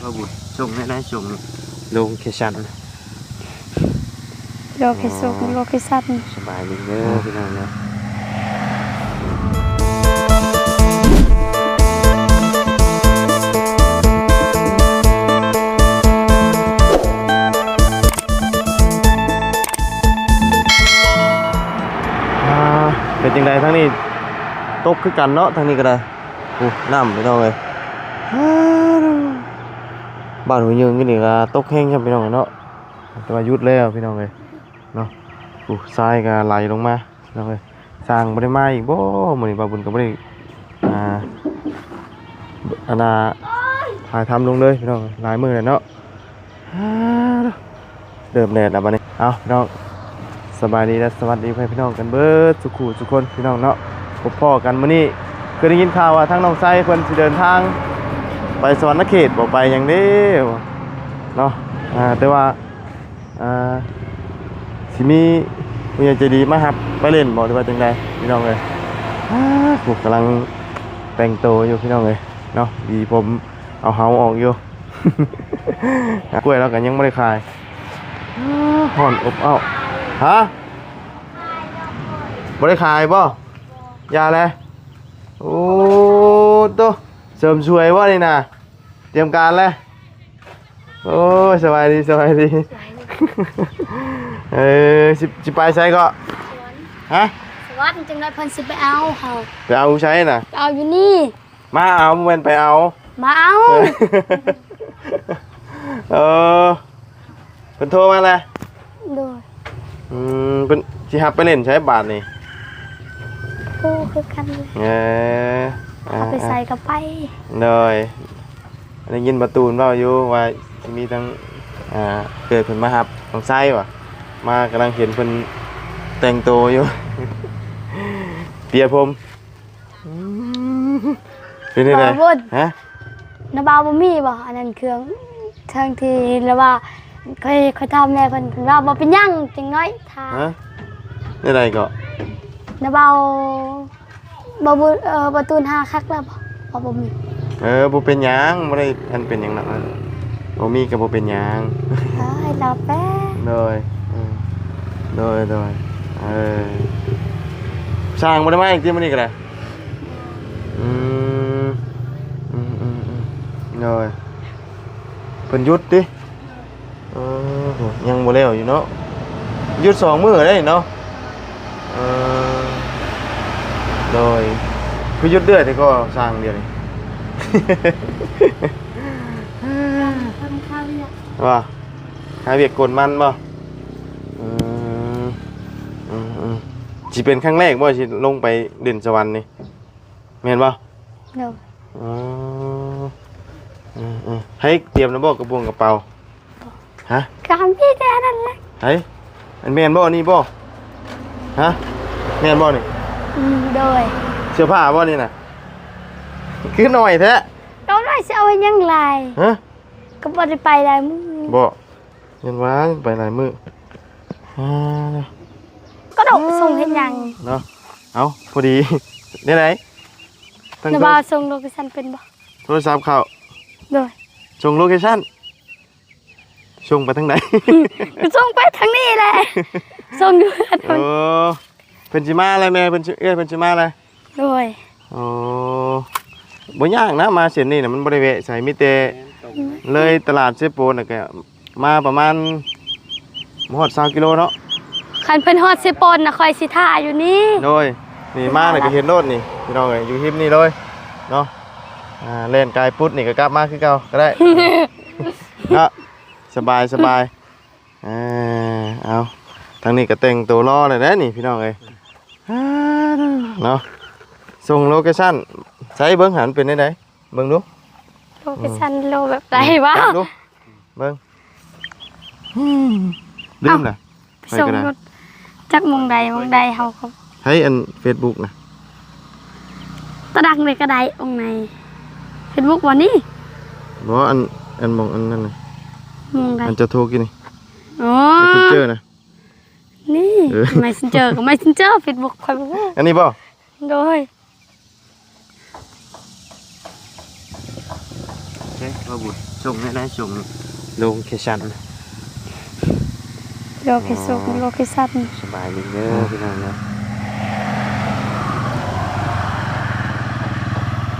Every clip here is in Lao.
ບໍ່ບຸນ ສົ່ງແນວໃດ ສົ່ງໂລເຄຊັນ ໂລເຄຊັນ ອໍ ໂລເຄຊັນ ສະບາຍດີເດີ ພີ່ນ້ອງເດີ. ອ່າ ເປັນຈັ່ງໃດທາງນີ້? ຕົກຄືກັນເນາະ ທາງນີ້ກໍໄດ້. ໂອ້ ນ້ຳ ພີ່ນ້ອງເອີຍ ບ້ານຫ້ວຍຍືງຢູ່ນີ້ກໍຕົກແຮງຊ້ຳ ພີ່ນ້ອງເນາະ ແຕ່ວ່າຢຸດແລ້ວ ພີ່ນ້ອງເອີຍເນາະ. ໂອ້ ຊາຍກໍໄຫຼລົງມາ ພີ່ນ້ອງເອີຍ. ຊ່າງບໍ່ໄດ້ມາອີກບໍ່? ມື້ນີ້ບ່າວບຸນກໍບໍ່ໄດ້ ອ່າ ອັນນ່າ ຖ່າຍທຳລົງເລີຍ ພີ່ນ້ອງ ຫຼາຍມື້ແລ້ວເນາະ. ເລີ່ມແດດແລ້ວບັດນີ້. ເອົາ ພີ່ນ້ອງ ສະບາຍດີ ແລະ ສະຫວັດດີພໍ່ແມ່ພີ່ນ້ອງກັນເບິດສູ່ຄູ່ສູ່ຄົນ ພີ່ນ້ອງເນາະ. ພົບພໍ້ກັນມື້ນີ້ ຄືໄດ້ຍິນຂ່າວວ່າທາງນ້ອງໄຊເພິ່ນຊິເດີນທາງໄປສະຫວັນນະເຂດ ບໍ່ໄປຫຍັງເດ້ເນາະ. ອ່າ ແຕ່ວ່າ ອ່າ ຊິມີຜູ້ໃຫຍ່ໃຈດີມາຮັບໄປຫຼິ້ນບໍ່ ຫຼືວ່າຈັ່ງໃດ ພີ່ນ້ອງເອີຍ. ອ່າ ຜູ້ກຳລັງແຕ່ງໂຕຢູ່ ພີ່ນ້ອງເອີຍເນາະ ຫວີຜົມ ເອົາເຫົາອອກຢູ່. ກ້ວຍລາວກໍຍັງບໍ່ໄດ້ຂາຍ. ຮ້ອນອົບເອົ້າ. ຮະ? ບໍ່ໄດ້ຂາຍບໍ່? ຢ່າແລະ. ໂອ້ໂຕ ເສີມສວຍບໍ່ນີ້ນະ? ຕຽມການແລະ. ໂອ້ຍ ສະບາຍດີ ສະບາຍດີ. ເອີ ຊິ ຊິໄປໃສເກາະ? ສະຫວັນ. ຮະ? ສະຫວັນ ຈັ່ງໃດເພິ່ນຊິໄປເອົາເຮົາ. ໄປເອົາຢູ່ໃສນະ? ໄປເອົາຢູ່ນີ້. ມາເອົາ ບໍ່ແມ່ນໄປເອົາ. ມາເອົາ. ເອີ ເອີ ເພິ່ນໂທມາແລ້ວ. ໂດຍ. ອືມ ເພິ່ນຊິຮັບໄປຫຼິ້ນໃສບາດນີ້? ບໍ່ຮູ້ຄືກັນ. ເອີ ເອົາໄປໃສກໍໄປ. ໂດຍ. ໄດ້ຍິນປາຕູນເວົ້າຢູ່ວ່າຊິມີທັງ ອ່າ ເກີດເພິ່ນມາຮັບນ້ອງໄຊວ່າ ມາກຳລັງເຫັນເພິ່ນແຕ່ງໂຕຢູ່ ເປຍຜົມ. ອືມ ເປັນຈັ່ງໃດ? ບ່າວບຸນ. ຮະ? ນະບ່າວບໍ່ມີບໍ່ ອັນນັ້ນເຄື່ອງ ທາງທີ່ລະວ່າ ຂ້ອຍ ຂ້ອຍຖາມແມ່ເພິ່ນ ເພິ່ນວ່າບໍ່ເປັນຫຍັງ ຈັ່ງນ້ອຍຖ້າ. ຮະ? ແນວໃດເກາະ? ນະບ່າວ ບ່າວບຸນ ເອີ ປາຕູນຫາຄັກແລ້ວບໍ່? ບໍ່ ບໍ່ມີ. ເອີ ບໍ່ເປັນຫຍັງ ບໍ່ໄດ້ອັນເປັນຫຍັງດອກ ບໍ່ມີກໍບໍ່ເປັນຫຍັງ. ເອີຍ ລາວແປ. ໂດຍ ເອີ ໂດຍ ໂດຍ ເອີ ຊ່າງບໍ່ໄດ້ມາອີກຕິມື້ນີ້ກໍໄດ້. ອືມ ອືມ ອືມ ອືມ ໂດຍ ເພິ່ນຢຸດຕິ? ເອີ ຍັງບໍ່ແລ້ວຢູ່ເນາະ ຢຸດສອງມື້ໄດ໋ເນາະ. ເອີ ໂດຍ ຄືຢຸດເລື້ອຍແທ້ກໍຊ່າງດຽວນີ້ ເພິ່ນຄາວຽກ ວ່າ ຫາວຽກກົນມັນບໍ່? ອືມ ອືມ ອືມ ຊິເປັນຄັ້ງແລກບໍ່ ຊິລົງໄປຫຼິ້ນສະຫວັນນີ້ ແມ່ນບໍ່? ໂດຍ. ອໍ ເອີ ເອີ ໃຫ້ຕຽມແລ້ວບໍ່ ກະໂປງກະເປົາ? ຮະ? ກະມີແຕ່ອັນນັ້ນແຫຼະ. ໃຫ້ ອັນແມ່ນບໍ່ ອັນນີ້ບໍ່? ຮະ? ແມ່ນບໍ່ນີ້? ອືມ ໂດຍ. ເສື້ອຜ້າບໍ່ນີ້ນະ? ຄືໜ້ອຍແທ້. ເອົາໜ້ອຍຊິເອົາໄວ້ຫຍັງຫຼາຍ? ຮະ? ກໍບໍ່ໄດ້ໄປຫຼາຍມື້. ບໍ່? ຍັງວ່າໄປຫຼາຍມື້. ອ່າ ກະດົກສົ່ງເຮັດຫຍັງເນາະ? ເອົ້າ ພໍດີ ແນວໃດ? ນະບ່າວສົ່ງໂລເຄຊັນເປັນບໍ່? ໂທລະສັບເຂົ້າ. ໂດຍ. ສົ່ງໂລເຄຊັນ ສົ່ງໄປທາງໃດ? ກໍສົ່ງໄປທາງນີ້ແຫຼະ ສົ່ງຢູ່ເຮືອນ. ໂອ້ ເພິ່ນຊິມາແລ້ວ ແມ່ເພິ່ນຊິ ເອື້ອຍເພິ່ນຊິມາແລ້ວ. ໂດຍ. ໂອ້ ບໍ່ຍາກນະ ມາເສັ້ນນີ້ນະ ມັນບໍ່ໄດ້ແວະໃສ ມີແຕ່ ແມ່ນ ຕົງເລີຍຕະຫຼາດເຊໂປນ ແລ້ວກະມາປະມານ ບໍ່ຮອດຊາວກິໂລເນາະ. ຄັນເພິ່ນຮອດເຊໂປນນະ ຂ້ອຍຊິຖ້າຢູ່ນີ້. ໂດຍ. ນີ້ມາແລ້ວກະເຫັນໂລດນີ້ ພີ່ນ້ອງເອີຍ ຢູ່ຮິມນີ້ເລີຍເນາະ. ອ່າ ແລ່ນກາຍປຸດນີ້ກໍກັບມາຄືເກົ່າກໍໄດ້ເນາະ. ສະບາຍ ສະບາຍ. ອ່າ ເອົາ ທາງນີ້ກໍແຕ່ງໂຕລໍແລ້ວເດ້ນີ້ ພີ່ນ້ອງເອີຍ ເນາະ. ສົ່ງໂລເຄຊັນໃສ່ເບິ່ງຫັ້ນເປັນແນວໃດ ເບິ່ງດູ ໂລເຄຊັນ ໂລແບບໃດວະ ເບິ່ງດູ ເບິ່ງ ອືມ ລືມລະ. ໄປສົ່ງລົດຈັກໝ່ອງໃດ ໝ່ອງໃດເຮົາກໍ ໃຫ້ອັນເຟສບຸກນະ ຕາດັງເລີຍກໍໄດ້ ອອງໃນເຟສບຸກບໍ່ນີ້? ບໍ່ ອັນ ອັນໝ່ອງອັນນັ້ນນະ ໝ່ອງໃດ ອັນເຈົ້າໂທກິນນີ້. ອໍ ເມສເຊັນເຈີນະ ນີ້ ເອີ ເມສເຊັນເຈີ ກໍເມສເຊັນເຈີ ເຟສບຸກຂ້ອຍບໍ່ຮູ້. ອັນນີ້ບໍ່? ໂດຍ. ເອີ ບໍ່ບຸນ ສົ່ງແນວໃດ? ສົ່ງໂລເຄຊັນ ໂລເຄຊັນ ອໍ ໂລເຄຊັນ. ສະບາຍດີເດີພີ່ນ້ອງເດີ.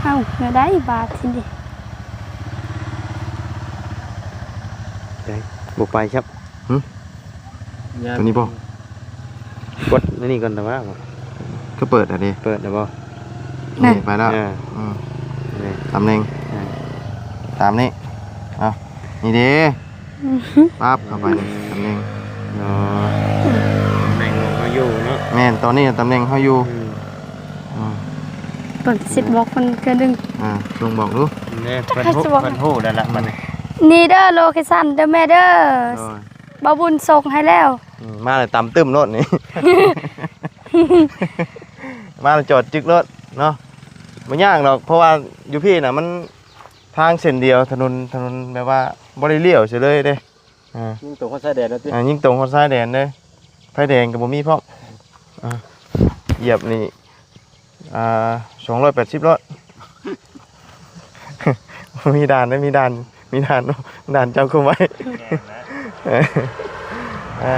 ເອົ້າ ແນວໃດບາດທີນີ້? ໄປ ບໍ່ໄປຄັບ. ຫື? ໂຕນີ້ບໍ່? ກົດອັນນີ້ກ່ອນຕະວ່າ. ຄືເປີດອັນນີ້ ເປີດແລ້ວບໍ່? ນີ້ ນີ້ໄປແລ້ວ. ເອີ ອືມ ນີ້ ຕຳແໜ່ງ ເອີ ຕາມນີ້. ເອົາ ນີ້ເດ້ ປັບເຂົ້າໄປ ຕຳແໜ່ງ. ອໍ ຕຳແໜ່ງຂອງເຮົາຢູ່ເນາະ. ແມ່ນ ຕອນນີ້ຕຳແໜ່ງເຮົາຢູ່. ອືມ ອືມ ເພິ່ນຊິບອກເພິ່ນເທື່ອໜຶ່ງ. ອ່າ ສົ່ງບອກດູ. ເພິ່ນຮູ້ ເພິ່ນຮູ້ແລ້ວລະບັດນີ້. ນີ້ເດີ ໂລເຄຊັນເດີແມ່ເດີ. ໂດຍ ບ່າວບຸນສົ່ງໃຫ້ແລ້ວ. ອືມ ມາແລ້ວຕຳຕຶ້ມໂລດນີ້ ມາແລ້ວຈອດຈຶກໂລດເນາະ. ບໍ່ຍາກດອກ ເພາະວ່າຢູ່ພີ້ນະ ມັນທາງເສັ້ນດຽວ ຖະໜົນ ຖະໜົນແບບວ່າບໍ່ໄດ້ລ້ຽວໃສເລີຍເດ້. ອ່າ ຍິງຕົງຮອດຊາຍແດນແລ້ວຕິ? ອ່າ ຍິງຕົງຮອດຊາຍແດນເດ້. ໄຟແດງກໍບໍ່ມີພ້ອມ. ອ່າ ຢຽບນີ້ ອ່າ ສອງຮ້ອຍແປດສິບໂລດ. ມີດ່ານເດ້ ມີດ່ານ ມີດ່ານ ດ່ານຈຳຄຸມໄວ້. ແມ່ນນະ ອ່າ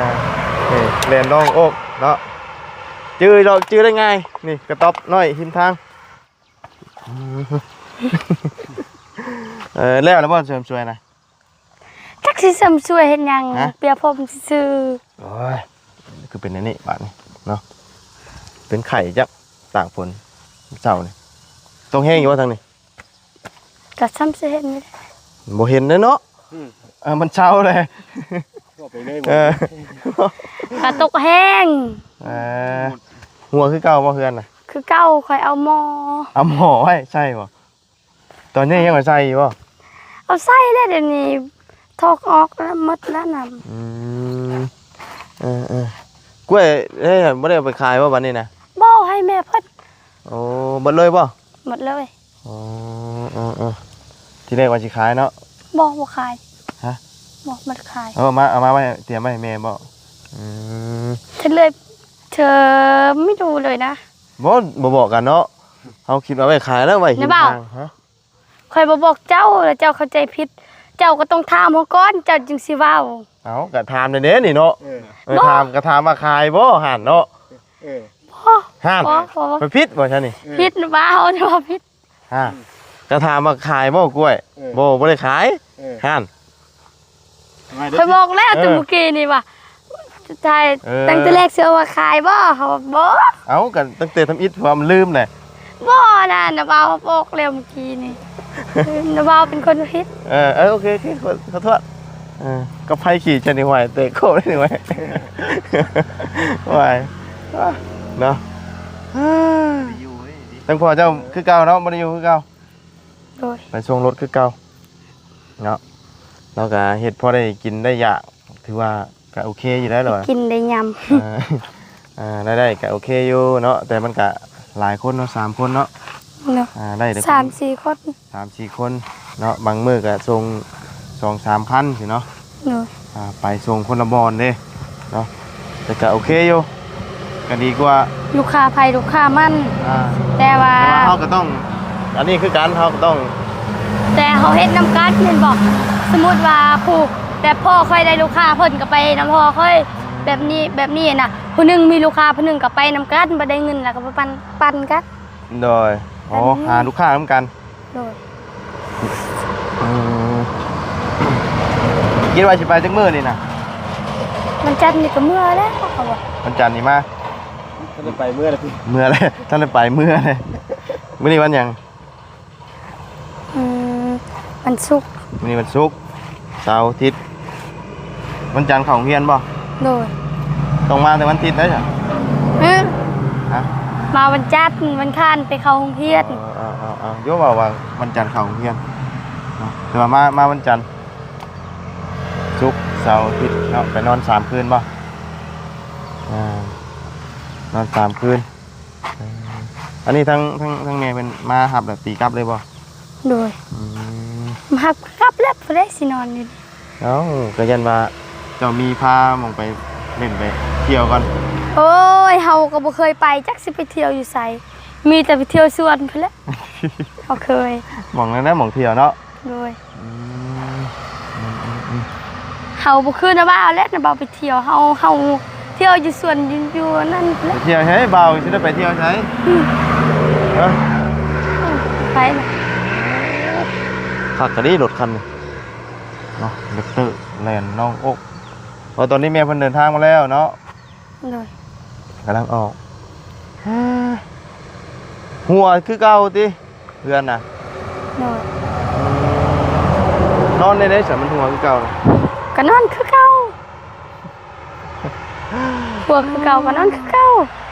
ນີ້ແລ່ນລ່ອງໂອກເນາະ. ຈື່ດອກ ຈື່ໄດ້ງ່າຍ. ນີ້ກະຕັອບນ້ອຍຮິມທາງ. ເອີ ແລ້ວແລ້ວບໍ່ເສີມສວຍນະ? ຈັກຊິເສີມສວຍເຮັດຫຍັງ ຮະ? ປຽຜົມຊື່ໆ. ໂອ້ຍ ຄືເປັນແນວນີ້ບາດນີ້ເນາະ. ເປັນໄຂ້ຈັກ ຕາກຝົນເຊົ້ານີ້. ຕົກແຮງຢູ່ບໍ່ທາງນີ້? ກໍຊ່ຳຊິເຫັນຢູ່ແຫຼະ. ບໍ່ເຫັນເດ້ເນາະ. ອືມ ເອີ ມັນເຊົາແລ້ວ. ເອີ ກໍຕົກແຮງ. ເອີ ຮົ່ວຄືເກົ່າບໍ່ເຮືອນນະ? ຄືເກົ່າ. ຂ້ອຍເອົາໝໍ້ ເອົາໝໍ້ໄວ້ໃສ່ບໍ່? ຕອນນີ້ຍັງເອົາໃສ່ຢູ່ບໍ່? ເອົາໃສ່ແລ້ວ ດຽວນີ້ຖອກອອກແລ້ວ ໝົດແລ້ວນຳ. ອືມ ເອີໆ ກ້ວຍເດ້ ບໍ່ໄດ້ເອົາໄປຂາຍບໍ່ບັດນີ້ນະ? ບໍ່ ໃຫ້ແມ່ເພິ່ນ. ໂອ້ ເບິດເລີຍບໍ່? ໝົດເລີຍ. ອໍ ເອີໆ ທີແລກວ່າຊິຂາຍເນາະ? ບໍ່ ບໍ່ຂາຍ. ຮະ? ບໍ່ ບໍ່ໄດ້ຂາຍ. ເອົາມາ ເອົາມາໄວ້ ຕຽມໄວ້ໃຫ້ແມ່ບໍ່? ອືມ ເທື່ອເລີຍ ເທື່ອໄມ່ຮູ້ເລີຍນະ. ບໍ່ ບໍ່ບອກກັນເນາະ. ເຮົາຄິດວ່າໄວ້ຂາຍແລ້ວໄວ້ ນະ ເຫັນ ບ່າວ ທາງ. ຮະ? ຂ້ອຍບໍ່ບອກເຈົ້າ ແລ້ວເຈົ້າເຂົ້າໃຈຜິດ. ເຈົ້າກໍຕ້ອງຖາມເຮົາກ່ອນ ເຈົ້າຈຶ່ງຊິເວົ້າ. ເອົ້າ ກໍຖາມແດ່ໆ ນີ້ເນາະ. ເອີ ເອີ ບໍ່ ຖາມ ກໍຖາມວ່າຂາຍບໍ່ຫັ້ນເນາະ. ເອີ ບໍ່ ຫັ້ນ ບໍ່ ບໍ່ ຂ້ອຍຜິດບໍ່ຊັ້ນນີ້? ເອີ ຜິດ ບໍ່ເອົາ ແຕ່ວ່າຜິດ. ຮະ? ກໍຖາມວ່າຂາຍບໍ່ກ້ວຍ? ເອີ ບໍ່ ບໍ່ໄດ້ຂາຍ. ເອີ ຫັ້ນ ຂ້ອຍບອກແລ້ວ ເອີ ແຕ່ມື້ກີ້ນີ້ວ່າ ສຸດທ້າຍ ເອີ ຕັ້ງແຕ່ແລກຊິເອົາມາຂາຍບໍ່? ເຮົາວ່າບໍ່. ເອົ້າ ກໍຕັ້ງແຕ່ທຳອິດ ເພາະວ່າມັນລືມແຫຼະ. ບໍ່ນະ ນ້າບ່າວບອກແລ້ວມື້ກີ້ນີ້. ນ້າບ່າວເປັນຄົນຜິດ. ເອີ ເອີ ໂອເຄ ໂອເຄ ຂໍ ຂໍໂທດ. ເອີ ກັບໃຜຂີ່ຈັ່ງນີ້ຫວາຍ ແຕກໂຄກນີ້ຫວາຍ ຫວາຍ ເນາະ. ທັງພໍ່ເຈົ້າຄືເກົ່າເນາະ ບໍ່ໄດ້ຢູ່ຄືເກົ່າ. ໂດຍ ໄປສົ່ງລົດຄືເກົ່າເນາະ. ລາວກະເຮັດພໍໄດ້ກິນໄດ້ຢາກ ຖືວ່າກະໂອເຄຢູ່ໄດ໋ລະ ໄດ້ກິນໄດ້ຫຍຳ. ເອີ ເອີ ລາຍໄດ້ກະໂອເຄຢູ່ເນາະ ແຕ່ມັນກະຫຼາຍຄົນເນາະ ສາມຄົນເນາະ. ເນາະ ອ່າ ໄດ້ແຕ່ ສາມສີ່ຄົນ ສາມສີ່ຄົນເນາະ ບາງມື້ກະສົ່ງສອງສາມຄັນຊີ້ເນາະ. ໂດຍ ອ່າ ໄປສົ່ງຄົນລະບ່ອນເດ້ເນາະ ແຕ່ກະໂອເຄຢູ່ ກະດີກວ່າ ລູກຄ້າໃຜລູກຄ້າມັນ. ອ່າ ແຕ່ວ່າ ແຕ່ວ່າເຮົາກໍຕ້ອງ ອັນນີ້ຄືກັນ ເຮົາກໍຕ້ອງ ແຕ່ເຮົາເຮັດນຳກັນແມ່ນບໍ່? ສົມມຸດວ່າຜູ້ ແບບພໍ່ຂ້ອຍໄດ້ລູກຄ້າ ເພິ່ນກໍໄປນຳພໍ່ຂ້ອຍ ແບບນີ້ ແບບນີ້ນະ ຜູ້ໜຶ່ງມີລູກຄ້າ ຜູ້ໜຶ່ງກໍໄປນຳກັນ ບໍ່ໄດ້ເງິນແລ້ວກໍໄປປັນ ປັນກັນ. ໂດຍ ອໍ ອັນນີ້ ຫາລູກຄ້ານຳກັນ. ໂດຍ ອືມ ຄິດວ່າຊິໄປຈັກມື້ນີ້ນະ? ວັນຈັນນີ້ກໍເມືອແລ້ວ ເຂົາວ່າ ວັນຈັນນີ້ມາ. ທັນໄດ້ໄປເມືອແລ້ວຕິ? ເມືອແລ້ວ ທັນໄດ້ໄປເມືອແລ້ວ. ມື້ນີ້ວັນຫຍັງ? ອືມ ວັນສຸກ. ມື້ນີ້ວັນສຸກ ເສົາ ອາທິດ ວັນຈັນເຂົ້າໂຮງຮຽນບໍ່? ໂດຍ ຕ້ອງມາແຕ່ວັນອາທິດໄດ໋. ຮະ? ຮະ? ມາວັນຈັນ ວັນຄານໄປເຂົ້າໂຮງຮຽນ. ເອີ ເອີ ເອີ ເອີ ໂຍ ເວົ້າວ່າວັນຈັນເຂົ້າໂຮງຮຽນເນາະ ແຕ່ວ່າມາ ມາວັນຈັນ ສຸກ ເສົາ ອາທິດເນາະ. ໄປນອນສາມຄືນບໍ່? ອ່າ ນອນສາມຄືນ. ເອີ ອັນນີ້ທັງ ທັງ ທັງແມ່ເພິ່ນມາຮັບແລ້ວຕີກັບເລີຍບໍ່? ໂດຍ ອືມ ມາຮັບກັບແລ້ວ ຜູ້ໃດຊິນອນຢູ່ນີ້. ເອົ້າ ກໍຢ້ານວ່າເຈົ້າມີພາໝ່ອງໄປຫຼິ້ນໄປທ່ຽວກ່ອນ. ໂອ້ຍ ເຮົາກໍບໍ່ເຄີຍໄປ ຈັກຊິໄປທ່ຽວຢູ່ໃສ ມີແຕ່ໄປທ່ຽວສວນພຸ້ນແຫຼະ. ເຮົາເຄີຍ ໝ່ອງນັ້ນແຫຼະ ໝ່ອງທ່ຽວເນາະ. ໂດຍ ອືມ ອືມໆໆ ເຮົາບໍ່ຄືນ້າບ່າວແຫຼະ ນ້າບ່າວໄປທ່ຽວ ເຮົາ ເຮົາທ່ຽວຢູ່ສວນ ຢູ່ ຢູ່ນັ້ນແຫຼະ ໄປທ່ຽວໃສ? ບ່າວຊິໄດ້ໄປທ່ຽວໃສ? ອືມ ຮະ? ອືມ ໄປນະ ຄັກກະດີລົດຄັນນີ້ເນາະ ແຣັບເຕີ ແລ່ນນ້ອງໂອກ ເພາະຕອນນີ້ແມ່ເພິ່ນເດີນທາງມາແລ້ວເນາະ. ໂດຍ ກຳລັງອອກ ຫົວຄືເກົ່າຕິ ເຮືອນນະ? ໂດຍ ນອນໄດ້ໄດ໋ ສະ ມັນຫົວຄືເກົ່ານະ? ກະນອນຄືເກົ່າ ຫົວຄືເກົ່າ ກະນອນຄືເກົ່າ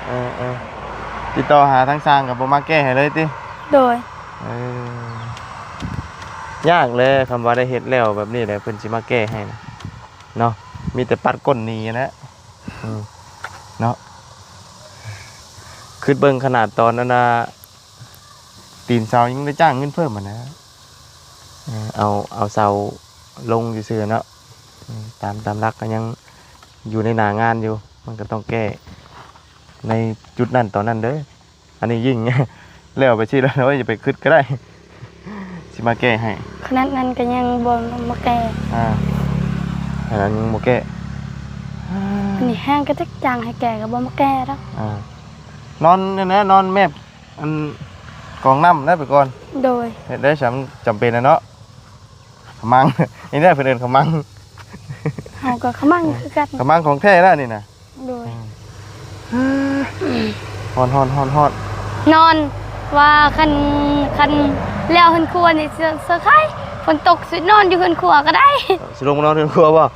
ເອີໆ ຕິດຕໍ່ຫາທາງຊ່າງກະບໍ່ມາແກ້ໃຫ້ເລີຍຕິ? ໂດຍ ເອີ ຍາກແຫຼະ ຄຳວ່າໄດ້ເຮັດແລ້ວແບບນີ້ແຫຼະ ເພິ່ນຊິມາແກ້ໃຫ້ນະ ເນາະ ມີແຕ່ປັດກົ້ນໜີຫັ້ນແຫຼະ ເນາະ ຄຶດເບິ່ງຂະໜາດຕອນນັ້ນນະ ຕີນເສົາຍັງໄດ້ຈ້າງເງິນເພີ່ມຫັ້ນນະ ເອົາ ເອົາເສົາລົງຊື່ໆເນາະ ຕາມ ຕາມຫຼັກກະຍັງຢູ່ໃນໜ້າງານຢູ່ ມັນກະຕ້ອງແກ້ໃນຈຸດນັ້ນຕອນນັ້ນເດີ. ອັນນີ້ຍິ່ງແລ້ວໄປຊິແລ້ວ ໂອ້ຍ ຢ່າໄປຄຶດກະໄດ້ ຊິມາແກ້ໃຫ້ ຂະໜາດນັ້ນກະຍັງບໍ່ມາແກ້ ອ່າ ຂະໜາດຍັງບໍ່ແກ້ ອັນນີ້ແຮງກະຈັກຈ້າງໃຫ້ແກ້ກະບໍ່ມາແກ້ດອກ ອ່າ ນອນນັ້ນແຫຼະ ນອນແມບ ອັນ ກອງນ້ຳໄດ້ໄປກ່ອນ ໂດຍ ເຮັດໄດ້ ສຳ ຈຳເປັນແຫຼະເນາະ ຂະມັງ ນີ້ແຫຼະເພິ່ນເອີ້ນຂະມັງ ເຮົາກະຂະມັງຄືກັນ ຂະມັງຂອງແທ້ແລ້ວນີ້ນະ ໂດຍ ຮ້ອນໆໆ ນອນວ່າຄັນ ຄັນແລ້ວເຮືອນຄົວນີ້ເຊີ ເຊີໄຄ ຝົນຕົກຊິນອນຢູ່ເຮືອນຄົວກະໄດ້ ຊິລົງມານອນເຮືອນຄົວບໍ່?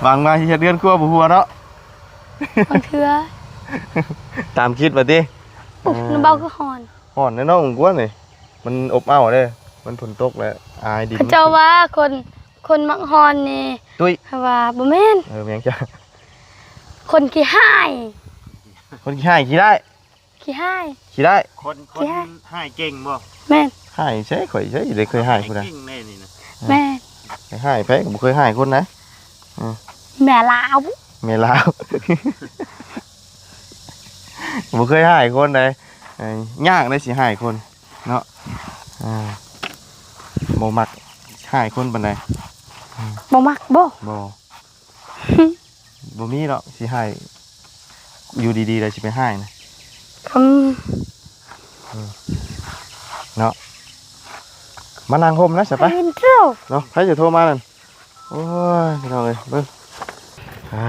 ຫວັງວ່າຊິເຮັດເຮືອນຄົວບໍ່ຮົ່ວເນາະ ບາງເທື່ອ ຕາມຄິດວ່າຕິ ອຸ້ຍ ນ້ຳເບົາຄືຮ້ອນ ຮ້ອນແນ່ນອນ ກົວນີ້ ມັນອົບເອົ້າເດ້ ມັນຝົນຕົກແລ້ວ ອາຍດິນ ເຂົາເຈົ້າວ່າຄົນ ຄົນມັກຮ້ອນນີ້ ຕຸ້ຍ ເຂົາວ່າບໍ່ແມ່ນ ເອີ ແມ່ນຈ້ະ ຄົນຂີ້ຮ້າຍ ຄົນຂີ້ຮ້າຍ ຂີ້ຮ້າຍ ຂີ້ຮ້າຍ ຂີ້ຮ້າຍ ຄົນ ຄົນ ຂີ້ຮ້າຍ ຮ້າຍເກັ່ງບໍ່? ແມ່ນ ຮ້າຍໃສ ຂ້ອຍໃສ ໄດ້ເຄີຍຮ້າຍຜູ້ໃດ ຮ້າຍເກັ່ງແນ່ນີ້ນະ ແມ່ນ ຮ້າຍໃຜ ກະບໍ່ເຄີຍຮ້າຍຄົນໃດ ແມ່ລາວ ແມ່ລາວ ບໍ່ເຄີຍຮ້າຍຄົນໃດ ເອີ ຍາກໃດຊິຮ້າຍຄົນ ເນາະ ອ່າ ບໍ່ມັກຮ້າຍຄົນປານໃດ ອືມ ບໍ່ມັກບໍ່? ບໍ່ ບໍ່ມີດອກຊິຮ້າຍ ຢູ່ດີໆແລ້ວຊິໄປຮ້າຍນະ ອືມ ອືມ ເນາະ ມານັ່ງຮົ່ມນະ ສະ ໄປ ເນາະ ໃຜຊິໂທມານັ້ນ? ໂອ້ຍ ພີ່ນ້ອງເອີຍ ເບິ່ງ ອ່າ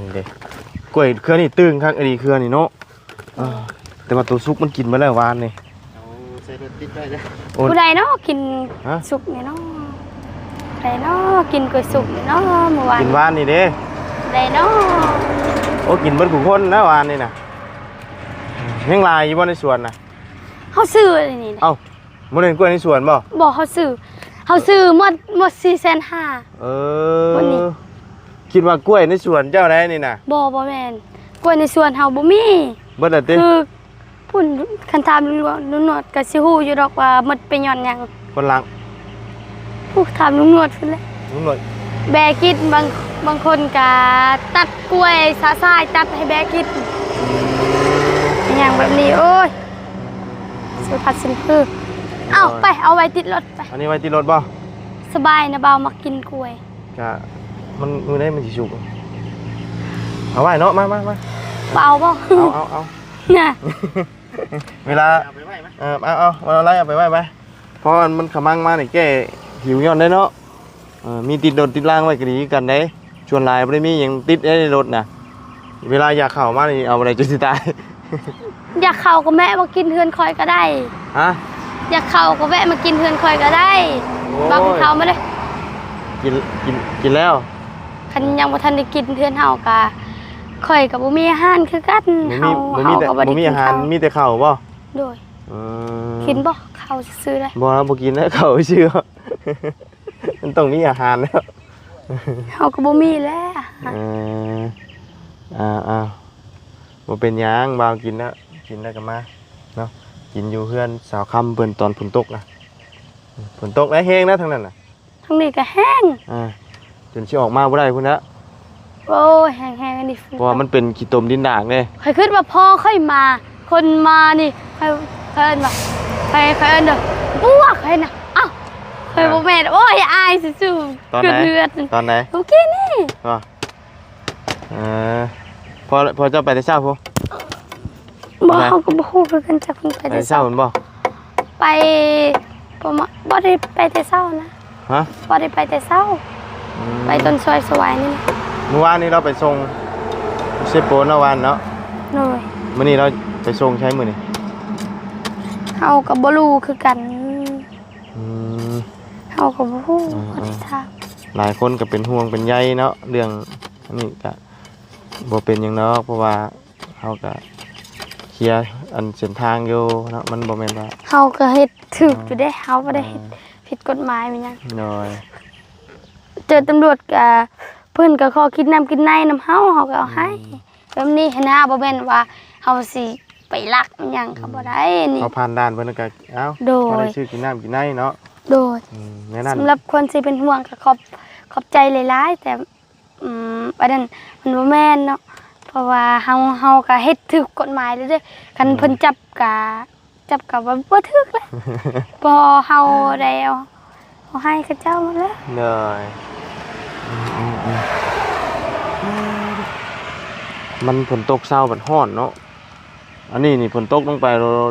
ນີ້ເດ້ ກ້ວຍເຄືອນີ້ຕຶງຄັກອີ່ຫຼີ ເຄືອນີ້ເນາະ ເອີ ແຕ່ວ່າໂຕສຸກມັນກິນມາແລ້ວວານນີ້ ເອົາໃສ່ລົດຕິດໄວ້ເດີ ໂອ້ຍ ຜູ້ໃດເນາະກິນ ຮະ ສຸກນີ້ເນາະ ຜູ້ໃດເນາະກິນກ້ວຍສຸກນີ້ເນາະ ມື້ວານ ກິນວານນີ້ເດ້ ຜູ້ໃດເນາະ ໂອ້ ກິນເບິດທຸກຄົນນະວານນີ້ນະ ຍັງຫຼາຍຢູ່ບໍ່ໃນສວນນະ? ເຮົາຊື້ອັນນີ້ ເອົ້າ ບໍ່ແມ່ນກ້ວຍໃນສວນບໍ່? ບໍ່ ເຮົາຊື້ ເຮົາຊື້ໝົດ ໝົດສີ່ແສນຫ້າ ເອີ ໝົດນີ້ ຄິດວ່າກ້ວຍໃນສວນເຈົ້າໃດນີ້ນະ? ບໍ່ ບໍ່ແມ່ນ ກ້ວຍໃນສວນເຮົາບໍ່ມີ ເບິດແລ້ວຕິ? ຄືພຸ້ນ ຄັນຖາມລຸງໜວດ ລຸງໜວດກະຊິຮູ້ຢູ່ດອກວ່າໝົດໄປຍ້ອນຫຍັງ ຄົນຫຼັງ ຜູ້ຖາມລຸງໜວດພຸ້ນແຫຼະ ລຸງໜວດ ແບກິນ ບາງ ບາງຄົນກະຕັດກ້ວຍຊະຊາຍ ຕັດໃຫ້ແບກິນ ຫຍັງແບບນີ້ ໂອ້ຍ ສາລະພັດສິ່ງຄື ເອົ້າ ໂດຍ ໄປ ເອົາໄວ້ຕິດລົດໄປ ອັນນີ້ໄວ້ຕິດລົດບໍ່? ສະບາຍນະ ບ່າວມັກກິນກ້ວຍ ກະ ມັນ ມື້ໃດມັນຊິສຸກ ເອົາໄວ້ເນາະ ມາ ມາ ມາ ບໍ່ເອົາບໍ່? ເອົາ ເອົາ ເອົາ ນະ ເວລາ ເອົາໄປໄວ້ໄປ ເອີ ເອົາ ເອົາ ເອົາໄວ້ ເອົາໄປໄວ້ໄປ ເພາະມັນຂະມັງມານີ້ແກ້ຫິວຍ້ອນໄດ້ເນາະ ເອີ ມີຕິດລົດຕິດລາງໄວ້ກະດີຄືກັນເດ້ ສ່ວນຫຼາຍບໍ່ໄດ້ມີຫຍັງຕິດໃນລົດນະ ເວລາຢາກເຂົ້າມານີ້ເອົາບໍ່ໄດ້ຈົນຊິຕາຍ ຢາກເຂົ້າກະແວະມາກິນເຮືອນຂ້ອຍກະໄດ້ ຮະ ຢາກເຂົ້າກະແວະມາກິນເຮືອນຂ້ອຍກະໄດ້ ໂອ້ຍ ບັກເຂົ້າມາເດີ ກິນ ກິນ ກິນແລ້ວ ຄັນຍັງບໍ່ທັນໄດ້ກິນເຮືອນເຮົາກະ ຂ້ອຍກະບໍ່ມີອາຫານຄືກັນ ບໍ່ມີ ເຮົາ ບໍ່ມີແຕ່ ເຮົາກະບໍ່ໄດ້ ບໍ່ມີອາຫານ ກິນເຂົ້າ ມີແຕ່ເຂົ້າບໍ່? ໂດຍ ເອີ ກິນບໍ່? ເຂົ້າຊື່ໆ ໄດ້ ບໍ່ ບໍ່ກິນແລ້ວ ເຂົ້າຊື່ ມັນຕ້ອງມີອາຫານແລ້ວ ເຮົາກະບໍ່ມີແລ້ວ ເອີ ອ່າໆ ບໍ່ເປັນຫຍັງ ບ່າວກິນແລ້ວ ກິນແລ້ວກະມາເນາະ ກິນຢູ່ເຮືອນສາວຄຳເພິ່ນຕອນຝົນຕົກນະ ຝົນຕົກແຮງນະ ທາງນັ້ນນະ ທາງນີ້ກະແຮງ ອ່າ ຈົນຊິອອກມາບໍ່ໄດ້ພຸ້ນແຫຼະ ໂອ້ຍ ແຮງໆ ອັນນີ້ ເພາະວ່າມັນເປັນຂີ້ຕົມດິນດາກເດ້ ຂ້ອຍຄິດວ່າພໍ່ຂ້ອຍມາ ຄົນມານີ້ ຂ້ອຍ ຂ້ອຍເອີ້ນວ່າ ຂ້ອຍ ຂ້ອຍເອີ້ນເດີ ບວກ ຂ້ອຍນະ ເອົ້າ ບໍ່ແມ່ນ ໂອ້ຍ ອາຍຊື່ໆ ຕອນໃດ? ເກີດເລືອດ ຕອນໃດ? ໂອເຄນີ້ ບໍ່ ເອີ ພໍ່ ພໍ່ເຈົ້າໄປແຕ່ເຊົ້າພຸ້ນ? ບໍ່ ເຮົາກໍບໍ່ຮູ້ຄືກັນ ຈັກເພິ່ນໄປແຕ່ເຊົ້າ ໄປແຕ່ເຊົ້າແມ່ນບໍ່? ໄປປະມານ ບໍ່ໄດ້ໄປແຕ່ເຊົ້ານະ. ຮະ? ບໍ່ໄດ້ໄປແຕ່ເຊົ້າ ອືມ ໄປຕອນສວາຍໆນີ້ນະ. ມື້ວານນີ້ລາວໄປສົ່ງເຊໂປນເນາະ ວານເນາະ. ໂດຍ. ມື້ນີ້ລາວໄປສົ່ງໃສມື້ນີ້? ເຮົາກໍບໍ່ຮູ້ຄືກັນ. ອືມ ເຮົາກໍບໍ່ຮູ້ ອືມ ບໍ່ໄດ້ຖາມ. ຫຼາຍຄົນກໍເປັນຫ່ວງເປັນໃຍເນາະ ເລື່ອງອັນນີ້ກະບໍ່ເປັນຫຍັງດອກ ເພາະວ່າ ເຮົາກະເຄຍອັນເສັ້ນທາງຢູ່ເນາະ ມັນບໍ່ແມ່ນວ່າ ເຮົາກໍເຮັດຖືກຢູ່ເດ້ ເຮົາບໍ່ໄດ້ເຮັດຜິດກົດໝາຍແມ່ນຫຍັງ. ໂດຍ. ເຈີຕຳຫຼວດກະ ເພິ່ນກໍຂໍກິນນ້ຳກິນໃນນຳເຮົາ ເຮົາກໍເອົາໃຫ້ ອືມ ແບບນີ້ຫັ້ນນະ. ບໍ່ແມ່ນວ່າເຮົາຊິໄປລັກອີ່ຫຍັງກໍບໍ່ໄດ້ນີ້ ເຮົາຜ່ານດ່ານເພິ່ນກໍ ເອົ້າ ໂດຍ ພໍໄດ້ຊື້ກິນນ້ຳກິນໃນເນາະ. ໂດຍ. ອືມ ແນວນັ້ນ ສຳລັບຄົນທີ່ເປັນຫ່ວງກໍຂອບ ຂອບໃຈຫຼາຍໆ ແຕ່ ອືມ ອັນນັ້ນມັນບໍ່ແມ່ນເນາະ ເພາະວ່າເຮົາ ເຮົາກໍເຮັດຖືກກົດໝາຍແລ້ວເດ້. ຄັນ ອືມ ເພິ່ນຈັບກະ ຈັບກະວ່າບໍ່ຖືກແຫຼະ ເພາະເຮົາໄດ້ເອົາ ເອົາໃຫ້ເຂົາເຈົ້າໝົດແລ້ວ. ໂດຍ. ອືມ ມັນຝົນຕົກເຊົ້າບັດຮ້ອນເນາະ ອັນນີ້ນີ້ຝົນຕົກລົງໄປ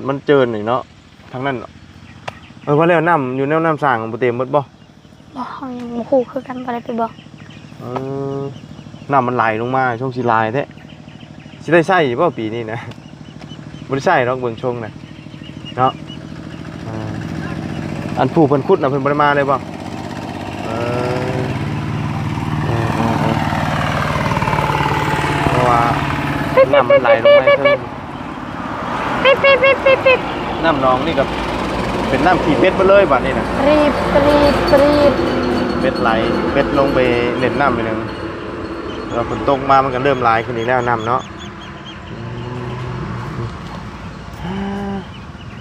ມັນເຈີນນີ້ເນາະ ທາງນັ້ນ. ເອີ ວ່າແລ້ວນ້ຳຢູ່ແນວນ້ຳສ້າງບໍ່ເຕັມໝົດບໍ່? ບໍ່ ເຮົາຍັງບໍ່ຮູ້ຄືກັນ ບໍ່ໄດ້ໄປເບິ່ງ. ເອີ ນ້ຳມັນໄຫຼລົງມາ ຊ່ວງຊິຫຼາຍແທ້. ຊິໄດ້ໃຊ້ຢູ່ບໍ່ປີນີ້ນະ? ບໍ່ໄດ້ໃຊ້ດອກ ເບິ່ງຊົງນະເນາະ. ເອີ ອັນຜູ້ເພິ່ນຂຸດນະ ເພິ່ນບໍ່ໄດ້ມາເລີຍບໍ່? ເອີ ເອີ ເອີ ເອີ ເພາະວ່ານ້ຳມັນໄຫຼລົງມາເທິງ. ປິດໆໆໆໆ ນ້ຳໜອງນີ້ກໍເປັນນ້ຳຂີ້ເປັດໝົດເລີຍບາດນີ້ນະ. ປີດປີດປີດ ເປັດໄຫຼ ເປັດລົງໄປຫຼິ້ນນ້ຳອີກໜຶ່ງ ແລ້ວຝົນຕົກມາມັນກໍເລີ່ມຫຼາຍຂຶ້ນອີກແລ້ວນ້ຳເນາະ.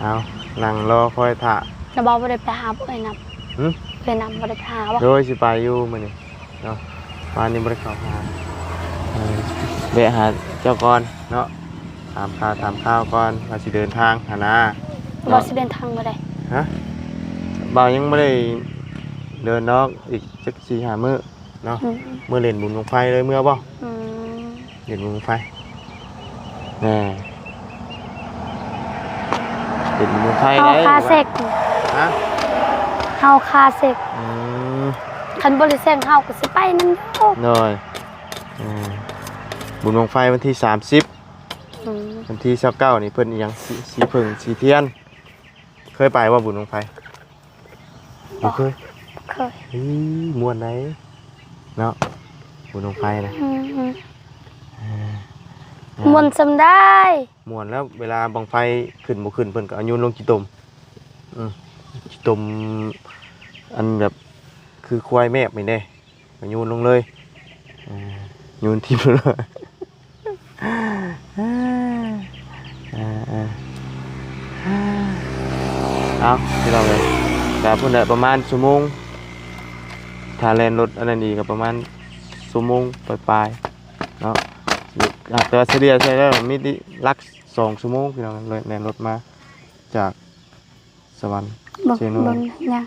ເອົາ ນັ່ງລໍຄອຍຖ້າ. ລະບໍ່ ບໍ່ໄດ້ໄປຫາເອື້ອຍນຳ. ຫຶ? ເອື້ອຍນຳບໍ່ໄດ້ໄປຫາບໍ່? ໂດຍ ຊິໄປຢູ່ມື້ນີ້. ເນາະ ວານນີ້ບໍ່ໄດ້ເຂົ້າຫາ ເອີ ແວະຫາເຈົ້າກ່ອນເນາະ ຖາມຂ່າວຖາມຄາວກ່ອນ ວ່າຊິເດີນທາງຫັ້ນນາ. ບໍ່ ເນາະ ຊິເດີນທາງມື້ໃດ? ຮະ? ບ່າວຍັງບໍ່ໄດ້ເດີນດອກ ອີກຈັກສີ່ຫ້າມື້ເນາະ. ອືມ ເມືອຫຼິ້ນບຸນບັ້ງໄຟເລີຍ ເມືອບໍ່? ອືມ ຫຼິ້ນບຸນບັ້ງໄຟ. ແນ່ ເປັນບຸນບັ້ງໄຟ ເຮົາ ໄດ້ ຄາເຊັກ. ຮະ? ເຮົາຄາເຊັກ. ອືມ ຄັນບໍ່ໄດ້ແຊງເຮົາກໍຊິໄປນຳຢູ່. ໂດຍ. ເອີ ບຸນບັ້ງໄຟວັນທີສາມສິບ. ອືມ ວັນທີຊາວເກົ້ານີ້ເພິ່ນອີ່ຫຍັງ ສີ ສີເຜິ້ງ ສີທຽນ. ເຄີຍໄປບໍ່ບຸນບັ້ງໄຟ? ບໍ່ເຄີຍ. ບໍ່ເຄີຍ. ເອີ ມ່ວນໃດເນາະ ບຸນບັ້ງໄຟນະ. ອືມ ເອີ ມ່ວນສ່ຳໃດ. ມ່ວນແລ້ວ ເວລາບັ້ງໄຟຂຶ້ນບໍ່ຂຶ້ນ ເພິ່ນກໍເອົາໂຍນລົງຂີ້ຕົມ. ອືມ ຂີ້ຕົມ ອັນແບບຄືຄວາຍແມບນີ້ເດ້ ກໍໂຍນລົງເລີຍ. ເອີ ໂຍນຖິ້ມເລີຍ. ເອີ ເອີ ເອົາ ພີ່ນ້ອງເອີຍ ກະພຸ້ນແຫຼະ ປະມານຊົ່ວໂມງ ຖ້າແລ່ນລົດອັນນັ້ນອີກກໍປະມານຊົ່ວໂມງປາຍໆເນາະ. ແຕ່ວ່າສະເລ່ຍໃສ່ແລ້ວມີແຕ່ຫຼັກສອງຊົ່ວໂມງ ພີ່ນ້ອງ ແລ່ນລົດມາຈາກສະຫວັນ ເບິ່ງ ເຊໂນ ເບິ່ງຫຍັງ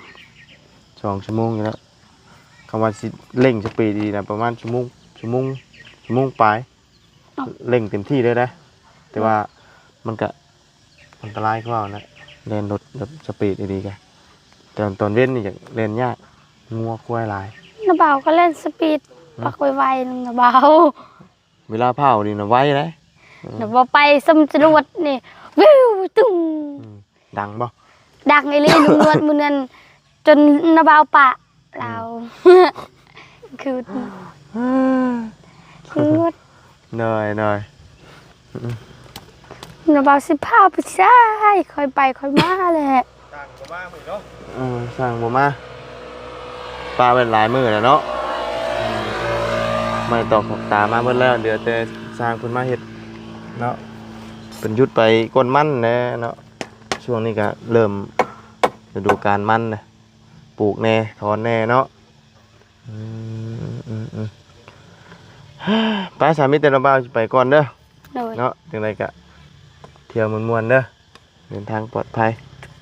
ສອງຊົ່ວໂມງຢູ່ແລ້ວ. ຄຳວ່າຊິເລັ່ງສະປີດອີກນະ ປະມານຊົ່ວໂມງ ຊົ່ວໂມງ ຊົ່ວໂມງປາຍ. ເອົ້າ ເລັ່ງເຕັມທີ່ເລີຍນະ ແຕ່ວ່າມັນກະອັນຕະລາຍຄືເວົ້ານະ ແລ່ນລົດແບບສະປີດອີ່ຫຼີກະ. ຕອນ ຕອນເວັນນີ້ຢາກແລ່ນຍາກ ງົວຄວາຍຫຼາຍ. ນ້າບ່າວກໍແລ່ນສະປີດ ອືມ ປັກໄວໆ ນ້າບ່າວ. ເວລາພ້າວນີ້ນະໄວເດ້. ອືມ ນ້າບ່າວໄປສ່ຳຈະຫຼວດນີ້ ວິວ ຕຶ້ງ. ອືມ ດັງບໍ່? ດັງອີ່ຫຼີ ລຸງນວດມື້ນັ້ນ ຈົນນ້າບ່າວປະລາວ. ອືມ ຄື ຄື ໂດຍ ໂດຍ. ນ້າບ່າວຊິພາໄປໃສ ຄ່ອຍໄປຄ່ອຍມາແຫຼະ. ຊ່າງບໍ່ມາມື້ນີ້ເນາະ. ເອີ ຊ່າງບໍ່ມາ ປະໄວ້ຫຼາຍມື້ແລ້ວເນາະ. ອືມ ໄມ້ຕອກຂອບຕາມາເບິດແລ້ວ ເຫຼືອແຕ່ຊ່າງເພິ່ນມາເຮັດເນາະ. ເພິ່ນຢຸດໄປກວນມັນແດ່ເນາະ. ຊ່ວງນີ້ກະເລີ່ມລະດູການມັນນະ ປູກແດ່ຖອນແດ່ເນາະ. ອືມ ອືມ ອືມ ໄປ ສາມີແຕ່ລະບ່າວຊິໄປກ່ອນເດີ. ໂດຍ ເນາະ ຈັ່ງໃດກະທ່ຽວມ່ວນໆເດີ ເດີນທາງປອດໄພ.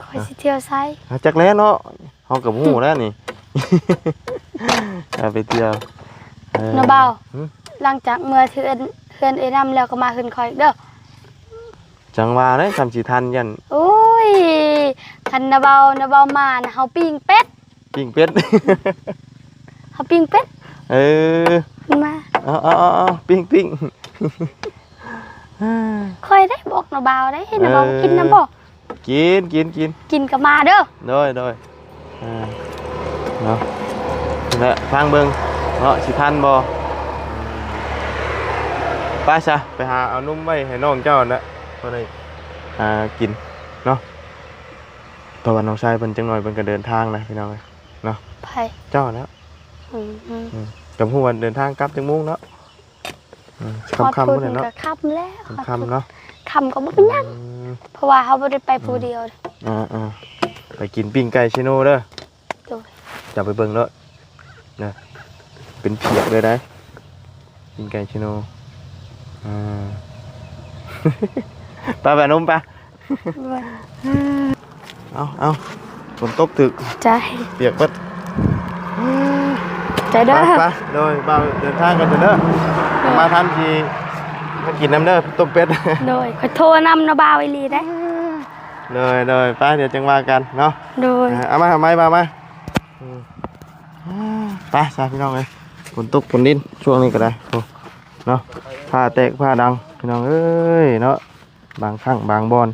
ຂໍ ຂ້ອຍຊິທ່ຽວໃສ? ຫາ ຈັກແລ້ວເນາະ ເຮົາກໍບໍ່ຮູ້ແລ້ວນີ້ ເອົາໄປທ່ຽວ. ເອີ ນ້າບ່າວ ຫຶ? ຫຼັງຈາກເມືອເຮືອນ ເຮືອນເອື້ອຍນ້ຳແລ້ວກໍມາເຮືອນຂ້ອຍເດີ. ຈັ່ງວ່າແຫຼະ ຊ່ຳຊິທັນ ຢ້ານ ໂອ້ຍ ຄັນນ້າບ່າວ ນ້າບ່າວມານະ ເຮົາປີ້ງເປັດ ປີ້ງເປັດ ເຮົາປີ້ງເປັດ. ເອີ ມາ ເອົາໆໆໆ ປີ້ງໆ ຂ້ອຍໄດ້ບອກນ້າບ່າວໄດ້ ນ້າບ່າວ ເອີ ກິນນຳບໍ່? ກິນ ກິນ ກິນ ກິນກໍມາເດີ. ໂດຍ ໂດຍ ເອີ ເນາະ ແລະ ຟັງເບິ່ງເນາະ ຊິທັນບໍ່. ໄປຊະ ໄປຫາເອົານົມໄວ້ໃຫ້ນ້ອງເຈົ້າຫັ້ນແຫຼະ ພໍໄດ້ ອ່າ ກິນເນາະ. ເພາະວ່ານ້ອງຊາຍເພິ່ນ ຈັກໜ້ອຍເພິ່ນກໍເດີນທາງນະ ພີ່ນ້ອງເອີຍເນາະ. ໃຜ? ເຈົ້າແຫຼະ. ອືມ ອືມ ກໍບໍ່ຮູ້ວ່າເດີນທາງກັບຈັກໂມງເນາະ. ອືມ ຄ່ຳໆ ພຸ້ນແຫຼະເນາະ ກໍຄ່ຳແລ້ວ ຄ່ຳໆ ເນາະ ຄ່ຳກໍບໍ່ເປັນຫຍັງ. ອືມ ເພາະວ່າເຮົາບໍ່ໄດ້ໄປຜູ້ດຽວ. ອືມ ອ່າໆ ໄປກິນປີ້ງໄກ່ເຊໂນເດີ. ໂດຍ ຈະໄປເບິ່ງໂລດນະ ເປັນຜຽກເລີຍໄດ໋ ກິນໄກ່ເຊໂນ. ອ່າ ໄປ ໄປນົມໄປ. ໂດຍ ເອົາ ເອົາ ຝົນຕົກຖືກ ໃຈ ປຽກເບິດ. ໃຈເດີ ໄປ ໄປ. ໂດຍ ບ່າວເດີນທາງກ່ອນເດີ ໂດຍ ມາທັນຊິມາກິນນຳເດີ ຕົ້ມເປັດ. ໂດຍ ຂ້ອຍໂທນຳນະ ບ່າວອີ່ຫຼີເດ້. ໂດຍ ໂດຍ ໄປ ດຽວຈັ່ງວ່າກັນເນາະ. ໂດຍ ເອົາມາ ເອົາໄມ້ ບ່າວມາ. ອືມ ໄປຊະ ພີ່ນ້ອງເອີຍ ຝົນຕົກຝົນດິນຊ່ວງນີ້ກໍໄດ້ ໂອ້ ເນາະ ຟ້າແຕກຟ້າດັງ ພີ່ນ້ອງເອີຍເນາະ. ບາງຄັ້ງບາງບ່ອນ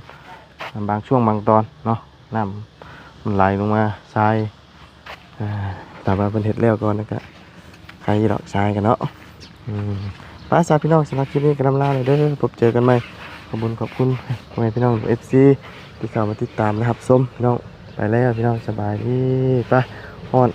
ບາງຊ່ວງບາງຕອນເນາະ ນ້ຳມັນໄຫຼລົງມາຊາຍ. ອ່າ ຖ້າວ່າເພິ່ນເຮັດແລ້ວກ່ອນກໍໄຄຢູ່ດອກຊາຍກັນເນາະ. ອືມ ໄປຊະ ພີ່ນ້ອງ ສຳລັບຄລິບນີ້ກໍລຳລາແລ້ວເດີ ພົບເຈີກັນໃໝ່. ຂອບຄຸນ ຂອບຄຸນພໍ່ແມ່ພີ່ນ້ອງ ເອັຟຊີ ທີ່ເຂົ້າມາຕິດຕາມ ແລະ ຮັບຊົມ ພີ່ນ້ອງ. ໄປແລ້ວ ພີ່ນ້ອງ ສະບາຍດີ. ໄປ ຮ້ອນ.